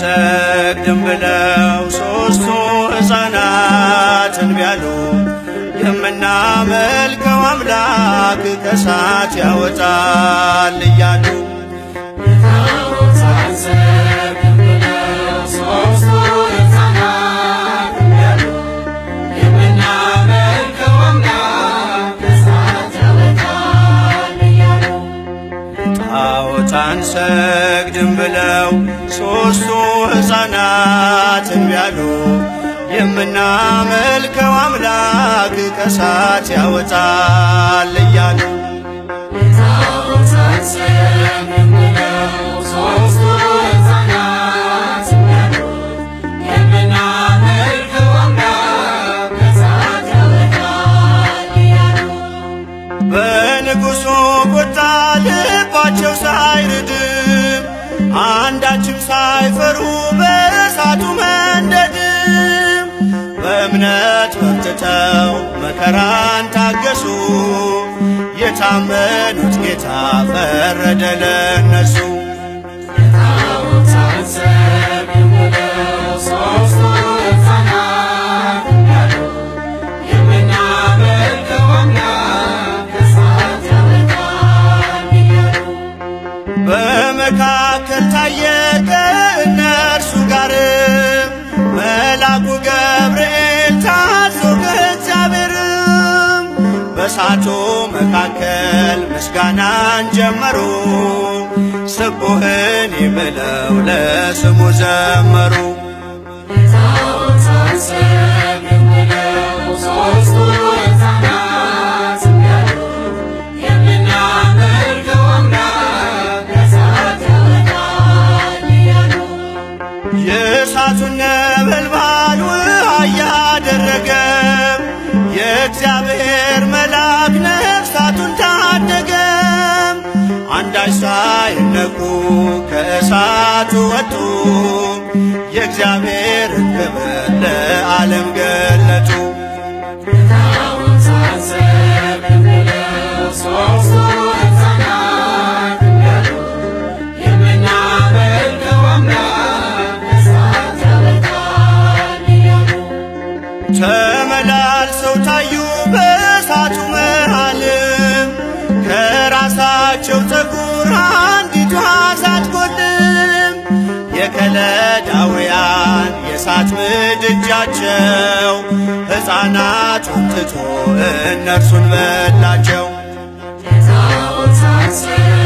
አንሰግድም ብለው ሦስቱ ሕፃናት እንቢ አሉ። የምናመልከው አምላክ ከእሳት ያወጣል እያሉ። ለጣዖት አንሰግድም ብለው ሦስቱ ሕፃናት እምቢ አሉ። የምናመልከው አምላክ ከእሳት ያወጣል እያሉ። ጣዖት አንሰግድም ብለው ሦስቱ ሕፃናት እንቢ አሉ። የምናመልከው አምላክ ከእሳት ያወጣል እያሉ። ለጣዖት አንሰግድም ብለው ሦስቱ ሕፃናት እምቢ አሉ። የምናመልከው አምላክ ከእሳት ያወጣል እያሉ። በንጉሡ ቁጣ ልባቸው ሳይርድም፣ አንዳችም ሳይፈሩ በእሳቱ መንደድም፣ በእምነት በርትተው መከራን ታገሱ። የታመኑት ጌታ ፈረደ ለእነርሱ። ለጣዖት አንሰግድም ብለው ሦስቱ ሕፃናት እምቢ አሉ። የምናመልከው አምላክ ከእሳት ያወጣል እያሉ። በመካከል ታየ ከእነርሱ ጋር መልአኩ ገብርኤል ታዞ ከእግዚአብሔር። በእሳቱ መካከል ምስጋናን ጀመሩ፣ ስቡሕን ብለው ለስሙ ዘመሩ። ለጣዖት አንሰግድም ብለው ሦስቱ ሕፃናት እምቢ አሉ። የምናመልከው አምላክ ከእሳት ያወጣል እያሉ። የእሳቱን ነበልባል ውሃ እያደረገ የእግዚአብሔር መልአክ ነፍሳቱን ታደገ። አንዳች ሳይነኩ ከእሳቱ ወጡ፣ የእግዚአብሔርን ክብር ለዓለም ገለጡ። ለጣዖት አንሰግድም ብለው ሦስቱ ሕፃናት እምቢ አሉ። የምናመልከው አምላክ ከእሳት ያወጣል እያሉ። ተመላልሰው ታዩ በእሳቱ መሃል፣ ከራሳቸው ፀጉር አንዲቷ ሳትጎድልም። የከለዳውያን የእሳት ምድጃቸው ሕፃናቱን ትቶ እነርሱን በላቸው። ለጣዖት አንሰግድም